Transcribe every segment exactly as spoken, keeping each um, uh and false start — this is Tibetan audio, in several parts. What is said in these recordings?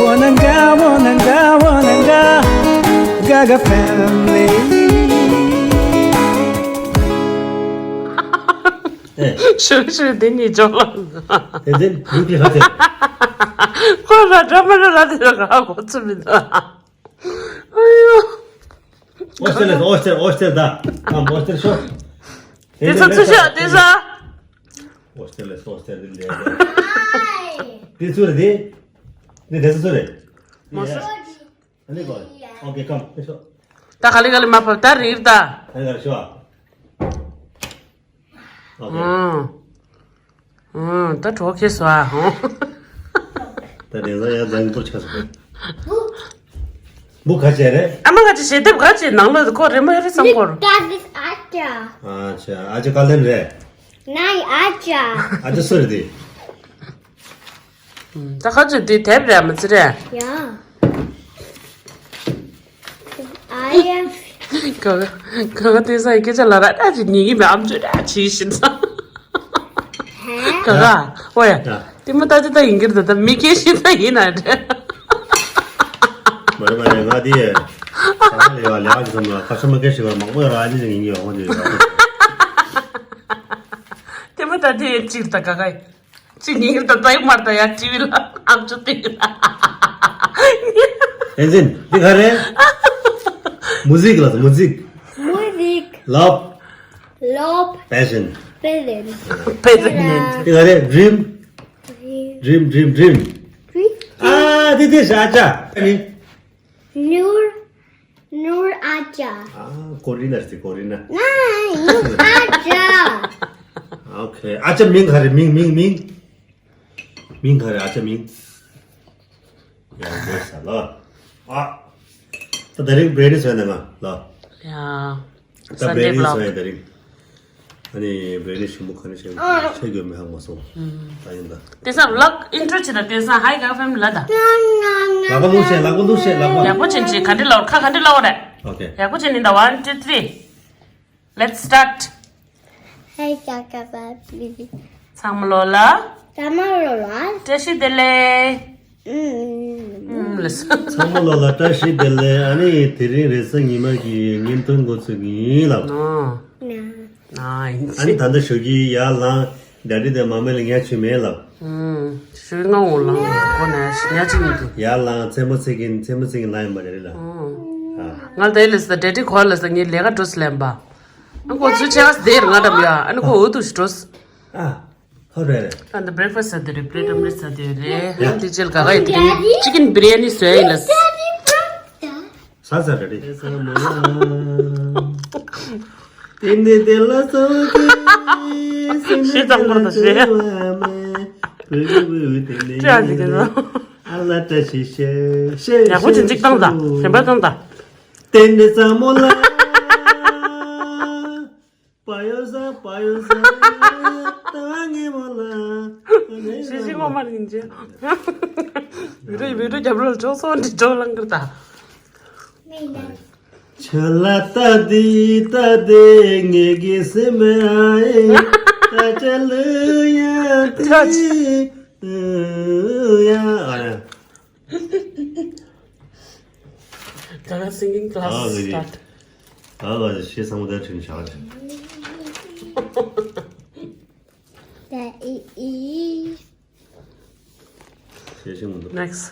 Wananga, wananga, wananga, Gaga family. ཤོད་ཤོད་འདི་གཉིས་འཇོག་ལ། དེ་འདྲའི་ཡུལ་གྱི་ལྷ་དེ། ཁོ་ལ་འདྲ་མི་འདྲ་ལ་དེ་ལ་ག་གོ་ཚུལ་མི་འདུག་ཨ་ཡོ། ཨོ་སྟེར་ལེ་ཨོ་སྟེར་ཨོ་སྟེར་ད། ཨམ་ཨོ་སྟེར་ཤོག་དེ་ཚོ་ཚུར་ཤོག་དེ་ཚོ། ཨོ་སྟེར་ལེ་ཨོ་སྟེར་དེ་ལེ། དེ་ཚུར་དེ། དེ་དེ་ཚོ་ཚུར་རེད། མོ་སོ། ཨ་ནི་གོ། ཨོ་ཀེ་ཀམ་ཤོག་ད་ག་ལེ་ག་ལེ་མ་ཕབ་ད་རིར་ད། ཨ་ནི་ག་ལེ་ཤོག་ཨོ་ཀེ། ཨང་། ཨང་། ད་གྲོགས་ཁེལ་སོང་ཨ། ད་དེང་སང་ཡང་འཛམ་བུ་ཆགས་སོང་། བུ་ག་བྱས་རེད། ཨ་མ་ག་ཅི་ཞལ་འདེབས་ག་ཅི་ནང་ལ་ཁོ་རེ་མ་རེ་བསམ་སྐོར། Look at this acha. ཨ་ཅེ་ཨ་ཅེ་ཀ་ལན་རེད། Nai acha. ཨ་ཅེ་སུ་རེད་དེ། ད་ག་ཅི་དེ་དེབ་རེད་མ་ཚི་རེད། Yeah. I am ག་ག་ག་ག་དེ་ས་ཡི་སྐད་ཆ་ལ་ར་ཨ་ཅེ་ཉིད་ཀྱི་མེ་ཨམ་ཅོ་ར་ཆི་ཤིན་ས། ག་ག་ཨོ་ཡ། དེ་མོ་ད་ཅི་ད་ཡིན་གྱི་རེད་ད་མི་སྐད་ཤིན་ས་ཡིན་ན་འདྲ། མ་རེད་མ་རེད་ང་དེ་ཡ། ས་ལེ་བ་ལེ་བ་ཅི་སམ་ལ་ཁ་ཤ་མ་སྐད་ཤི་བ་མང་པོ་ཡོད་ར་ཨ་ཅེ་ཅིག་ཡིན་གྱི་ཡོད་ང་དེ་ཡོད་ར། དེ་མོ་ད་དེ་ཡ་ཅིག་ད་ག་ག་ཡི། ཅི་ཉིན་ད་ད་ཡི་མར་ད་ཡ་ཊི་ཝི་ལ་ཨམ་ཅོ་ཏི་ལ། ཨེ་ཛིན། འདི་ག་རེད། མུ་ཟིག་ལ་མུ་ཟིག Musik. Love. Love. Passion. Passion. Passion. འདི་ག་རེད། Dream. Dream. Dream, dream, dream. Dream. ཨ་འདི་འདི་ཤ་ཅ། Nur. Nur acha. ཨ་ཀོ་རི་ན་ཟེར་ཀོ་རི་ན། Nai, nur acha. ཨོ་ཁེ། ཨ་ཅེ་མིང་ག་རེད། མིང་མིང་མིང་། མིང་ག་རེད་ཨ་ཅེ་མིང་། ཡང་འདྲེ་ས་ལ། ཨ། ད་དེ་རིང་བྷི་རེ་ནི་སོན་ནས་ང་ལ། ཡ། ད་Sunday བྷི་རེ་ནི་vlog སོན་ཡ་དེ་རིང་། ཨ་ནི་བྷི་རེ་ནི་ཞིམ་པོ་ག་ནས་བྱས་བྱས་དགོས་མི་ཧ་གོ་སོང་། ད་ཡིན་ད། དེང་སང་vlog intro བྱེད་ན་དེང་སང་Hi Gaga family ལ་ད། ལག་པ་ལུག་བཤད་ལག་པ་ལུག་བཤད་ལག་པ། ཡག་པོ་ཅན་ཅིག་ག་འདྲི་ལའོ་ཁ་ག་འདྲི་ལའོ་རེད། ཨོ་ཁེ། ཡག་པོ་ཅན་ནི་ད། One, two, three. Let's start. Hi Gaga family. ཚང་མ་ལོ་ལ། ཚང་མ་ལོ་ལ། བཀྲ་ཤིས་བདེ་ལེགས། ཨུམ། ཨུམ་ལེ་སོ། ཚང་མ་ལོ་ལ་བཀྲ་ཤིས་བདེ་ལེགས། ཨ་ནི་དེ་རིང་རེས་གཟའ་ཉི་མ་གི་བརྙན་ཐུང་འགོ་ཚུགས་ཀྱི་ཡིན་ལབ། ཨོ། ན། ཨ་ནི་ད་ལྟ་ཞོགས་ཀྱི་ཡར་ལངས་ཌེ་ཌི་དང་མ་མི་ལ་ཉལ་ཆུ་མེད་ལབ། ཨུམ། ཞོགས་ཀྱི་སྔ་བོ་ལངས་ཁོ་ནས་ཉལ་ཆུ་མེད་དུ། ཡར་ལངས་མཚན་མོ་ཚིག་གིན་མཚན་མོ་ཚིག་གིན་ལངས་ཡིན་པ་རེད་ལ། ཨུམ། ང་ལ་ད་ཡི་ལེ་སོ་ད་ཌེ་ཌི་གོ་ལ་སོ་ངའི་ལས་ཀ་འགྲོ་སི་ལེན་པ། ཨ་ཁོ་ཚུལ་ཆེ་ག་སི་དེ་ར་ང་འགྲམ་ཡ་ཨ་ནི་ཁོ་འུ་ཐུག་ཞིག་འགྲོ་སི། ཨ། ཧོ་རེད་རེད། ཨ་ད་བྷི་རེག་ཕ་སི་ཟ་དེ་རེད། བྷི་རེཌ་ཨོམ་ལེཊ་ཟ་དེ་རེད། ཡ། ཨ་དེ་རྗེས་ལ་ག་ག་ཡི་དེ་རིང་ཅི་ཀིན་བྷི་རི་ཡ་ནི་བཟོས་ཡིན་ལ། ཟ་ཟ་རེད་རེད། ཏན་ཏན་ཏན་ལ་ཟ་བ་ཀི། ཤེས་ཙང་པོར་དང་ཤེས། ཅི་ཡང་ཅི་གིན་ཟ། ཨ་ལ་བཀྲ་ཤིས་ཤེས་ཤེས། ཡག་པོ་ཅིག་ཅིག་བཏང་དང་ཞེན་པ་བཏང་དང་། ཏན་ཏན་ཚང་མོ་ལ། པ་ཡོ་ས་པ་ཡོ་ས། ད་ངེ་མོ་ལ། ཤི་ཤི་ངོ་མ་རིན་ཅེ། བི་ཌིའོ་བི་ཌིའོ་རྒྱབ་རོལ་ཅོག་སོང་འདི་ཅོག་ལང་ཀིར་ད། ཆ་ལ་ཏ་དི་ཏ་དེ་ངེ་གི་སེམས་ཨེ། ཏ་ཅ་ལུ་ཡ་ཏི་ཡ་ཨ་ར། Gaga singing class ཨ་ལེ། Start. ཨ་ལ་ཞེས་བསམ་བློ་དེ་དྲན་བྱ་བ་རེད། ད་ཨི་ཨི། ཞེས་ཤིང་མི་འདུག Next.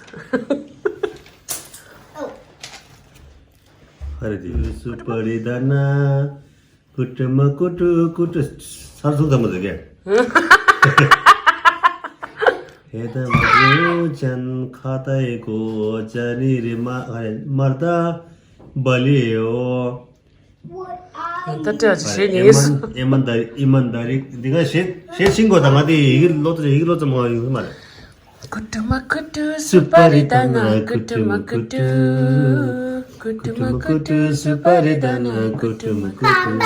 ཧ་རེ་དི་སུ་པ་རི་ད་ན། ཀུ་ཏུ་མ་ཀུ་ཏུ་ཀུ་ཏུ། སར་ཚུགས་ཙམ་མ་ཟེར་གས། ཧེ་ད་མ་རུ་ཅན་ཁ་ཏའི་གོ་ཅ་ནི་རི་མ་ཧ་རེ་མར་ད་བ་ལི་ཡོ། ད་སྤྲད་ཅིག་ཞེས་ཉན་ཨེ་མན་ཨེ་མན་ད་ཨི་མན་ད་རིག་འདི་ག་ཞེས་ཞེས་ཤིང་གོ་ད་ང་དེ་ཡི་གེ་ལོ་ཙམ་ཡི་གེ་ལོ་ཙམ་མ་ཡོང་གི་མ་རེད། ཀུ་ཏུ་མ་ཀུ་ཏུ་སུ་པ་རི་ད་ན། ཀུ་ཏུ་མ་ཀུ་ཏུ། ཀུ་ཏུ་མ་ཀུ་ཏུ་སུ་པ་རི་ད་ན། ཀུ་ཏུ་མ་ཀུ་ཏུ།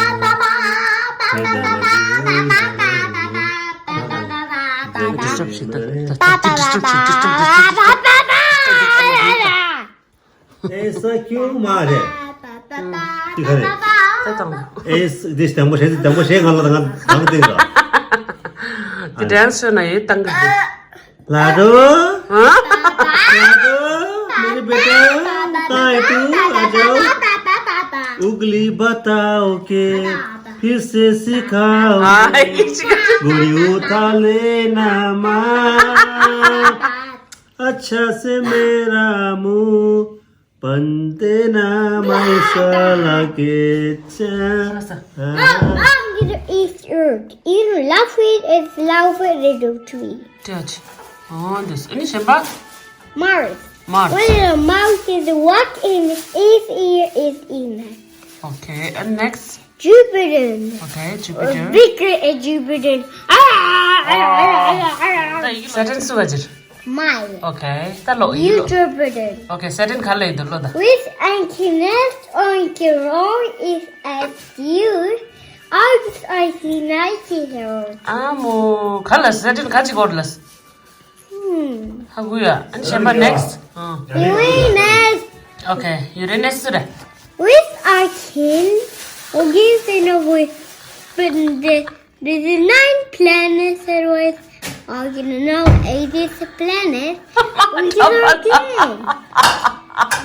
ཨེ་ས་ཁྱུ་མ་རེད། ཏི་ཁ་རེད། ད་དང་། ཨེ་ས་འདི་དང་པོ་བྱས་དང་པོ་བྱས་ང་ལ་ང་ང་ཏི་ར། འདི་ཌན་སི་ཤོ་ན་ཡེ་ཏང་གི་འདི། ལ་རོ། ཧ། ལ་རོ། बेटा, ताए तू आ जाओ। उगली बताओ के फिर से सिखाओ। गुड़ी उताले ना माँ, अच्छा से मेरा मुंह, पंते ना माई साला के चा। Mom, mom, you eat earth. You love it, it's love it, little tree. Touch. Oh, this. Any shamba? Mars. Mars. When the mouse is what and his ear is in. Okay, and next? Jupiter. Okay, Jupiter. Bigger and Jupiter. Ah, ah, ah, ah, ah, ah. Saturn su gajir. Mars. Okay, ta lo, you lo. Jupiter. Okay, Saturn khala idu lo da. With antennas on ground is as you. Ours are united. Amo, khala Saturn kachi gorlas. Hmm. Haguya. And shamba next. Uh. Uranus. Okay, Uranus sura. With our king, we'll give it away. But the, the nine planets that was, oh, you know, eighty planet.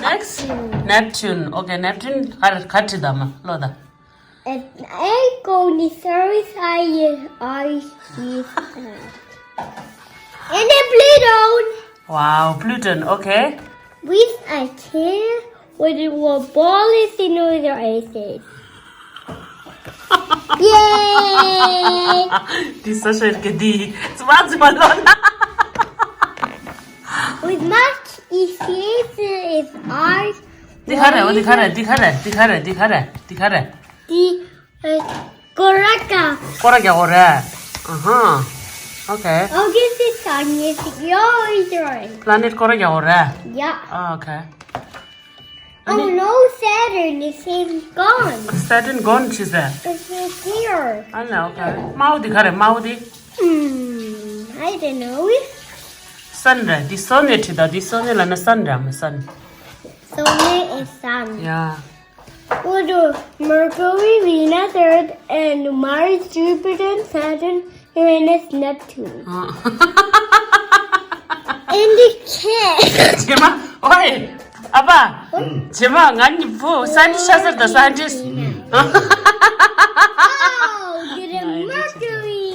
Next, Neptune. Okay, Neptune. Har khat dama. Lo da. And I go in the service I is I is. And then Pluto. Wow, Pluton, okay. With a tail, with a ball is in the aces. Yay! This is such a good day. It's what's my lord. With much easier is ours. Di khare, di khare, di khare, di khare, di khare, di khare. Di, uh, Koraka. Koraka ore. Uh-huh. Okay. August is Sunday. Yo, Israel. Planet Koraka ore. Yeah. Ah, okay. Oh no, Saturn is gone. Saturn gone, she said. It's here. I know, okay. Mau di khare, mau di. Hmm, I don't know. Sun re, di sun re, di sun re, la na sun re, ma sun. Sun is sun. Yeah. Pluto, Mercury, Venus, Earth, and Mars, Jupiter, Saturn, Uranus, Neptune. Ah. And the cat. Jema, oi, apa? Jema, ngani bu scientist, scientist. Oh, get a Mercury.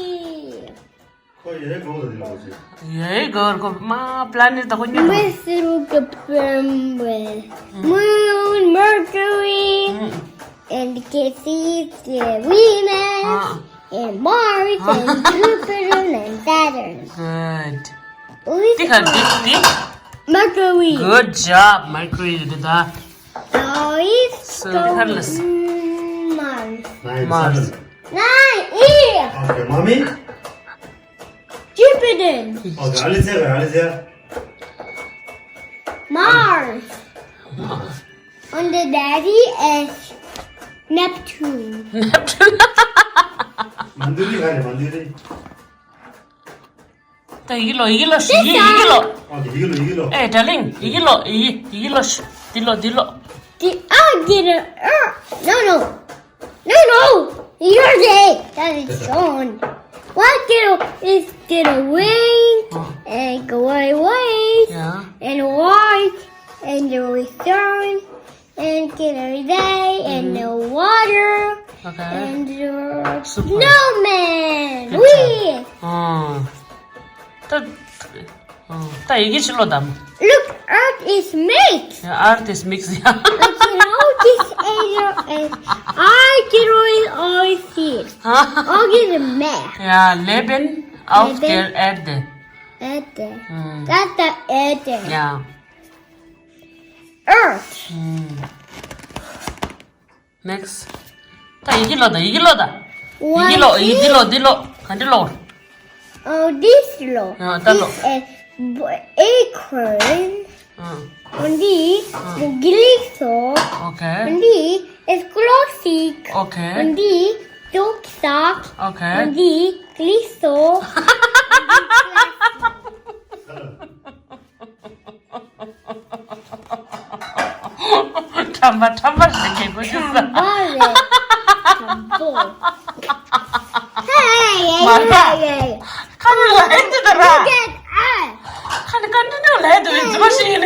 ཁོ་ཡའི་གོང་དུ་འདི་ལོག་ཅིག་ཡའི་གོར་ཁོ་མ་པླ་ནེ་ཊི་ད་ཁོ་གཉིས་དང་། Mr. Gabembe, Moon, Mercury, and Casey, Venus, and Mars, and Jupiter, and Saturn. Good. With ཏི་ཁ་ཏི་ཏི། Mercury. Good job, Mercury. Did that? Now it's so called Mars. Nine, Mars. Seven. Nine, eight. Okay, mommy. Jupiter. Okay, Alicia, Alicia. Mars. Mars. And the daddy is Neptune. Neptune. Manduri, Manduri. ད་ཡི་གེ་ལོ། ཡི་གེ་ལོ། ཡི་གེ་ལོ། ཨོ་དེ་ཡི་གེ་ལོ། ཡི་གེ་ལོ། Hey, darling, ཡི་གེ་ལོ། ཡི་ཡི་གེ་ལོ། འདི་ལོ། འདི་ལོ། The, I get a, uh, no, no. No, no. You're the, that is John. What get a, is get a wing and go away and white and the return. And get a day and the water and the snowman. Wee! ད་ད་ཡི་གེ་ཕྱི་ལོགས་བདམས། Look, earth is mixed. Yeah, earth is mixed, yeah. But you know, this area is, I can always see it. I'll get a map. Yeah, Leben auf der Erde. Erde. That's the Erde. Yeah. Earth. Next. ད་ཡི་གེ་ལོ་ད། ཡི་གེ་ལོ་ད། ཡི་གེ་ལོ། ཡི་གེ་ལོ། འདི་ལོ། ག་འདྲ་ལོ། Oh, this ལོ། ད་ལོ། This is acorn. འདི་གླིང་ཚོ། Okay. འདི་ཀློག་ཚིག Okay. འདི་ཏོག་ཙག Okay. འདི་གླིང་ཚོ། ཁྲམ་པ་ཁྲམ་པ་རེད། རྒྱལ་པོ་ཁྲམ་པ་རེད། ཁྲམ་པ། Hey, མ་ར། Hey, hey. ཁ་ནས་ལ་ཧེ་འདི་ད་ར། Look at us. ཁ་ནས་ཀ་འདི་འདི་ལ་ཧེ་འདི་འདི་མ་ཤེས་ནས།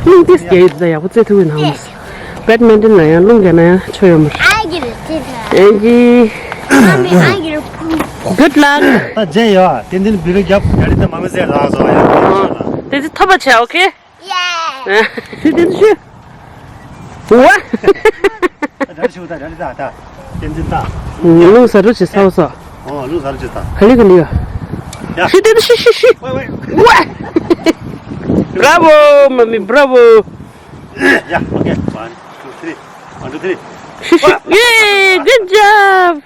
རླུང་ཏིས་རྒྱག་ཡོད་ད། ཡག་པོ་རྩེད་ཐུབ་ཡོད་ན་འོང་། བེད་མིན་ཊོན་ལ་ཡང་རླུང་རྒྱག་ན་ཡང་ཆོ་ཡོད་མ་རེད། I get it, Tita. Angie. Mommy, I get it. Good luck. ད་རྗེས་ཡོད་ཏན་ཏན་བི་རི་རྒྱབ་ཡ་རི་ད་མ་མི་ཟེར་ལ་སོ་ཡ། དེ་ཚོ་ཐོབ་པ་བྱས། ཨོ་ཁེ། ཡེ། ཤི་དེ་ཚོ་ཤི། ཝ། ད་རི་ཤི་ད་རི་ད་ད་ཏན་ཏན་ད། རླུང་ཟ་རུ་ཅི་ས་བ་ས། ཨོ་རླུང་ཟ་རུ་ཅི་ད། ག་ལི་ག་ལི་ཡ། ཤི་དེ་ཚོ་ཤི་ཤི་ཤི། ཝ་ཝ། Bravo, mommy, bravo. Yeah, okay. One, two, three. One, two, three. ཤི་ཤི། Yay, good job.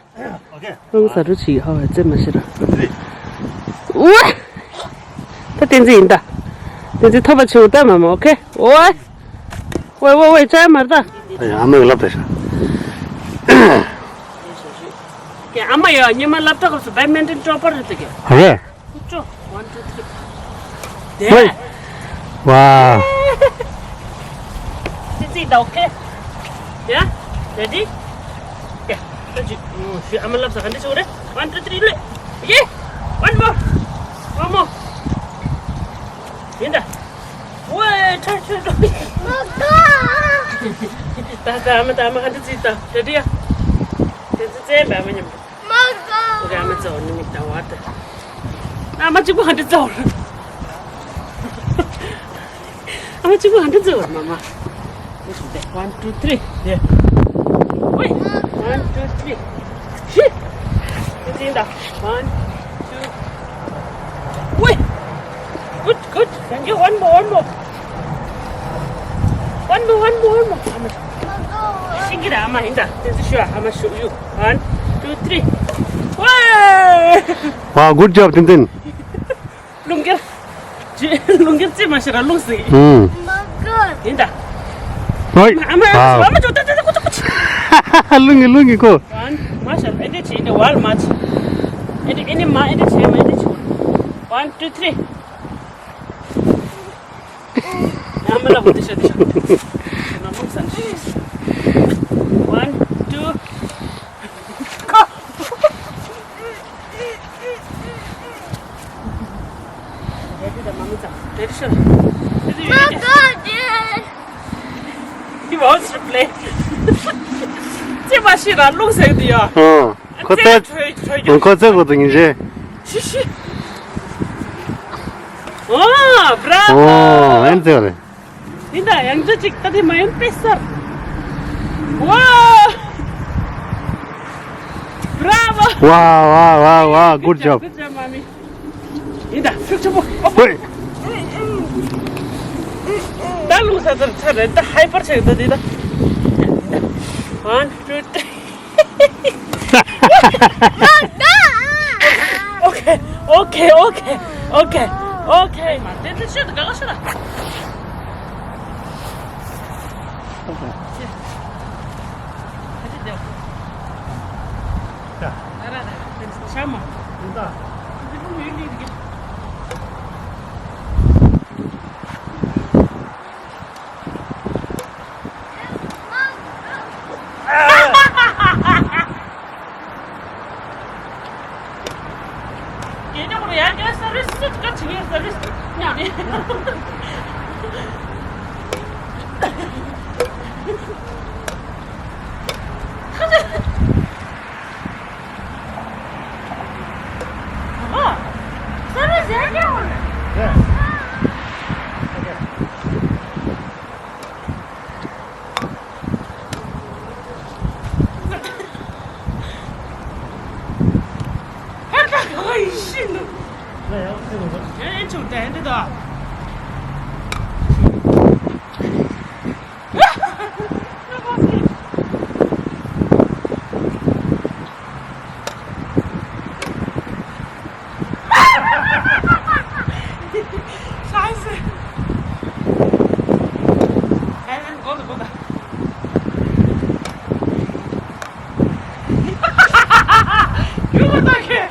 Okay. རླུང་ཟ་རུ་ཅི་ཧ་བ་རྩེ་མ་ཤི་ར། Three. ཝ། ད་བསྟན་འཛིན་ཡིན་ད། བསྟན་འཛིན་ཐོབ་པ་བྱེད་འོ་ད་མ་མ། ཨོ་ཁེ། ཝ། ཝ་ཝ་ཝ། ཅའི་མར་ད། ཨ་ཡ་ཨ་མས་ལབ་ད་ཤ། ཀྱེ་ཨ་མ་ཡ་ཉི་མ་སློབ་གྲྭ་སྐབས་སུ་བེད་མིན་ཊོན་ཊོ་པར་རེད་ཀྱེ། ཨ་རེད། ཀུ་ཅོ། One, two, three. ཝེ། ཝ། ཙི་ཙི་ད། ཨོ་ཁེ། ཡ། རེ་ཌི། ཡ། ད་ཅི། ཨ་མ་ལབ་ས་ག་འདྲ་ཞིག་རེད། One, two, three. ལེ། ཡེ། One more. One more. ཡིན་ད། ཝེ། ཁྲ་ཁྲ་ཁྲ། ད་ད་ཨ་མ་ད་ཨ་མ་ག་འདྲ་ཙི་ད། རེ་ཌི་ཡ། དེ་ཙི་ཙི་བེད་མ་མཉམ་དུ། མ་གོ། ཨ་མ་ཙོ་ནི་མི་ལྟ་བ་དེ། ཨ་མ་གཅིག་པུ་ཧ་འདྲ་ཙོ། ཨ་མ་གཅིག་པུ་ཧ་འདྲ་ཙོ་མ་མ། One, two, three. Yeah. Wait. One, two, three. Shit. It's in the one, two. Wait. Good, good. Thank you. One more, one more. One more, one more, one more. How much? Sing it, Ama. In the. This is sure. Ama show you. One, two, three. Wow! Wow, good job, Tintin. རླུང་རྒྱུར། རླུང་རྒྱུར་རྩེ་མ་ཤེས་ར་རླུང་ཟིག་ཧུམ། ཡིན་ད། ཧོꯏ། ཨ་མ། ཨ་མ་ཅོ་ཏ་ཏ་ཏ་ཀོ་ཅོ་ཀོ་ཅོ། རླུང་གི་རླུང་གི་ཀོ། One. མ་ཤར་ཨེ་འདྲ་བྱེད་འདི་ཝལ་མ་ཆེ། ཨེ་འདྲ་ཨེ་ནི་མ་ཨེ་འདྲ་བྱེད་མ་ཨེ་འདྲ་བྱེད། One, two, three. ཨ་མ་ལ་བུ་དེ་ཤ་དེ་ཤ། ང་མུག་སང་ཤི། One, two. He wants to play. ཅི་མ་ཤེས་ར་རླུང་ཟེར་དུ་ཡ། ཨང་། ཁོ་ཚོ། ཁོ་ཚོ་གོ་དུ་ཉིན་རེ། ཤི་ཤི། ཨོ། Bravo. ཨོ། ཨེན་ཙེ་རེད། ཡིན་ད་ཡང་ཅི་ཅིག་ད་དེ་མ་ཡིན་པེ་སར། ཝ། Bravo. Wow, wow, wow, wow. Good job. Good job, mommy. ཡིན་ད་ཤུགས་ཆེན་པོ། ཧོས། ད་རླུང་ས་ཚར་ཚར་རེད་ད་ཧའི་པར་ཆགས་ད་དེ་ད། One, two, three. Okay, okay, okay, okay, okay. དེ་དེ་ཤོད་དགའ་ཤོད། Scheiße. Nein, nein, runter, runter. Junge, danke.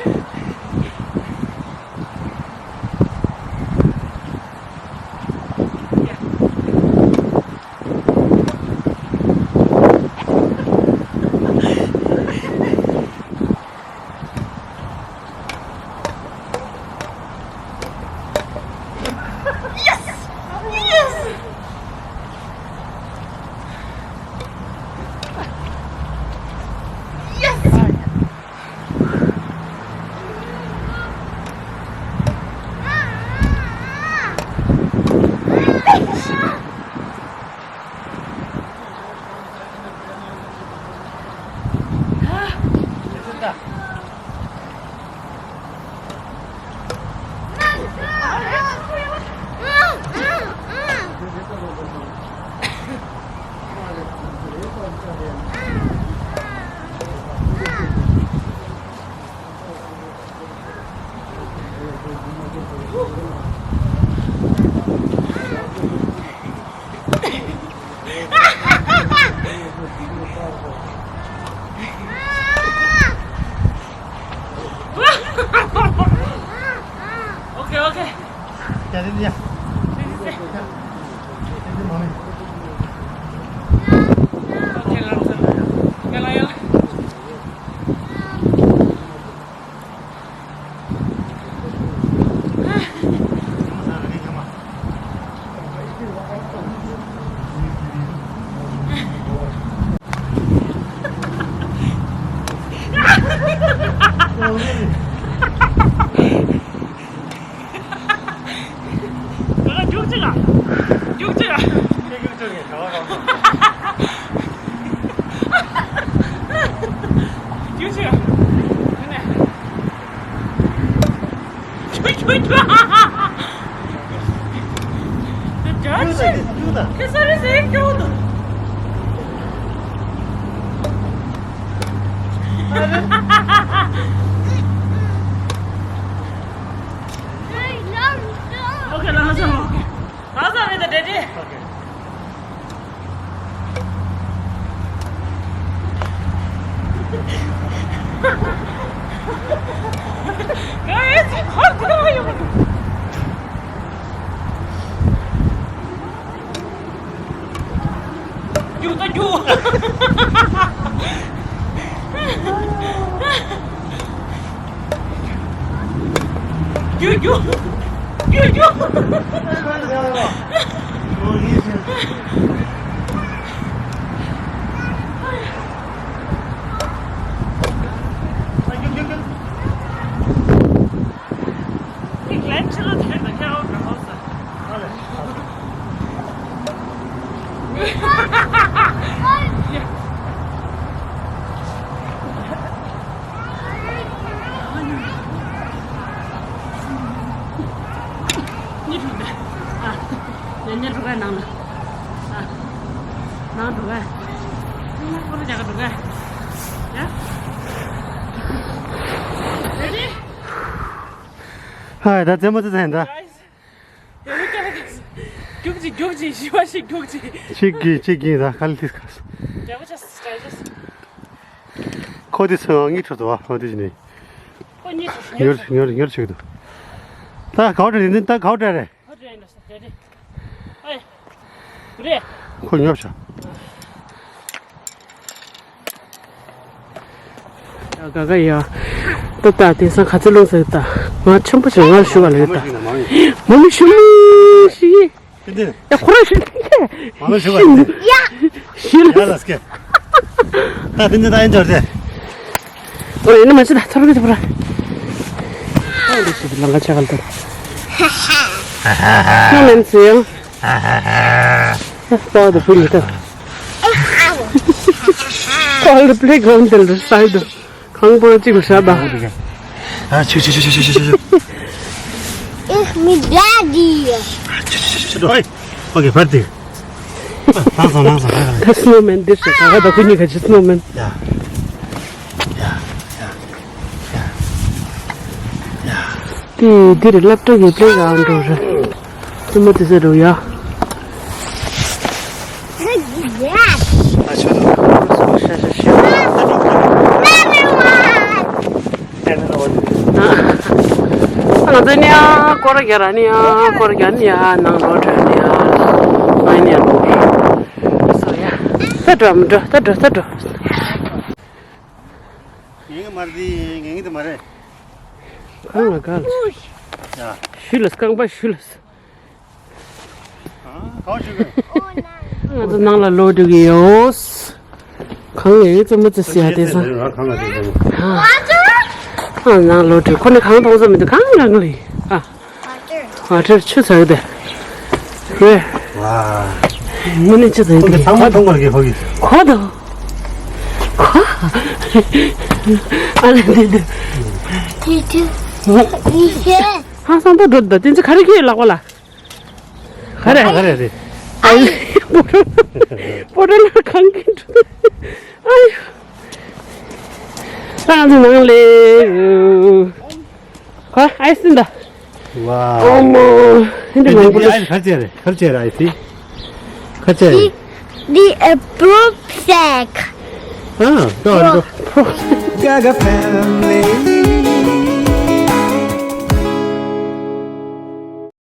རྒྱུག་ཅིག་ཨ། རྒྱུག་ཅིག་ཨ། ཁྱེད་རྒྱུག་ཅིག་ཡིན་ག་བ་རང་། རྒྱུག་ཅིག་ཨ། ཁྱོད་ཁྱོད་ཁྱོད། ཁྱོད་ཁྱོད་ཁྱོད། ཁྱོད་ས་རི་ཟེར་ཁྱོད་དང་། ཨོ་ཁེ། ལགས་སོ། ལགས་སོ། རེད་ད། འདྲེ་འདྲེ། རྒྱུག་ད་རྒྱུག། རྒྱུག་རྒྱུག། རྒྱུག་རྒྱུག། གཉིད་འགྲོ་གི། ཨ། ཉལ་ཉལ་འགྲོ་གི་ནང་ལ། ཨ། ནང་འགྲོ་གི། ཁོ་རང་རྒྱག་གི་འགྲོ་གི། ཡ། Ready? ཧའི། ད་རྩེད་མོ་རྩེ་ཚར་ཡིན་ད། Guys. རྒྱུག་ཅིག་རྒྱུག་ཅིག། བཞི་པ་ཞིག་རྒྱུག་ཅིག། ཆིག་གི་ཆིག་གི་ད་ག་ལ་ཐིག་ཁ། རྒྱག་པ་ཆ་སི་ཀྲའི་ཇེས། ཁོ་དེ་སོང་། ངའི་ཁྲོད་དུ་བ། ཁོ་དེ་ནི། ཁོ་གཉིད་ཁྲོད་ཉོར་ཉོར་ཉོར་ཆིག་ཏུ། ད་གའོ་ཏྲ་རེད། ད་གའོ་ཏྲ་རེད། ཁོ་དེ་ཡིན་ད་ས་རེད། ཨེ། རེད། ཁོ་ཉོབ་ཤག། ཡ་ག་ག་ཡ། ད་ད་དེང་སང་ག་ཚོད་ལོངས་ཟེར་ད། ང་ཆེན་པོ་ཞིག་ང་ལ་ཞུ་བ་ལས་ད། མ་མི་ཞུ་མི་ཞིག། ཏན་ཏན། ཡ་ཁོ་རང་ཞུ་ཏན་ཏན། མ་མི་ཞུ་བ་ལས། ཡ། ཞུ་ལ། ཡ་ལ་སྐད། ད་ཏན་ཏན་ད་ཡིན་འབྱོར་ཏེ། ཨོ་ཡིན་ན་མ་ཤི་ད་ཐོར་གི་ཐོར། ཨ་འདི་ཞིག་ལང་ཀ་ཆ་ག་ལ་ད། ཁྱོད་མིན་ཚུལ་ཡང་། ཧ་ཧ་ཧ། ཧ་ཧ་ཧ། ཧ་ཧ་ཧ། Call the playground till the side. གང་པོ་གཅིག་ལ་བཞག་དང་། ཨ་ཆུ་ཆུ། Ich mit Daddy. ཆུ་ཆུ་ཆུ་ཆུ། ཨོ་ཁེ། བར་དེ། ལངས་སོང་ལངས་སོང་ལངས་སོང་། ད་སི་ནོ་མེན་འདི་ཞིག་ག་ག་ད་ཁོ་གཉིས་ཁ་ཆེ་སི་ནོ་མེན། ཡ། ཡ། ཡ། དེ་འདིར་སློབ་གྲྭ་གི་པླེ་གྷ་རའུན་ཌི་རེད། ཙུམ་མ་དེ་ཟེར་རོ་ཡ། ང་ཚོ་ནི་ཡང་སྐོར་རྒྱག་ནི་ཡང་ནང་ལོགས་འགྲོ་ནི་ཡང་ང་ཡིན་ཡང་སོ་ཡ། ད་འགྲོ་མི་འགྲོ། ད་འགྲོ་ད་འགྲོ། ངེད་ཀྱི་མ་རེད། ངེད་ཀྱི་དེ་མ་རེད། གང་ལ་ག་ལ། ཡ། ཞུ་ལ་རྐང་པ་ཞུ་ལ། ཨ། གང་ཞུ་གི། ང་ཚོ་ནང་ལ་ལོག་འགྲོ་གི་ཡོད། གང་ཡོད་ཙམ་མ་ཙི་སི་ཡ་དེ་ཚོ། ང་གང་ལ་དེ་ཚོ། ཨ། ནང་ལོག་འགྲོ། ཁོ་ནི་གང་མཐོང་ས་མི་འདུག་གང་རང་ལ་ཡིན། ཨ། ཝ་ཊར་ཆུ་ཟག་དེ། ཧེ། ཝ། མི་ནི་ཆུ་ཟག་དེ། ཚང་མ་མཐོང་བར་གྱི་ཧོ་གི། ཁོ་དང་། ཁོ། ཨ་ལ་འདི་འདི། ཅི་ཅི། ཧང་སང་ད་འགྲོ་ད་དེ་ཚོ་ག་རེ་གི་ལག་པ་ལ། ག་རེ། ག་རེ་རེད། ཨ་ཡི། པོ་ཏོ། པོ་ཏོ་ལ་གང་གི་འགྲོ། ཨ་ཡི། ང་ཚོ་ནང་ལས། ཁ་ཨའི་སི་འདི། ཝའོ། ཨོ་མོ། འདི་མང་པོ་འདི་ཨའི་སི་ག་རེ་བྱས་རེད། ག་རེ་བྱས་རེད་ཨའི་སི། ག་རེ་བྱས་རེད། The, the apple sack. ཨ། ཀ་བ་རེད། Gaga family.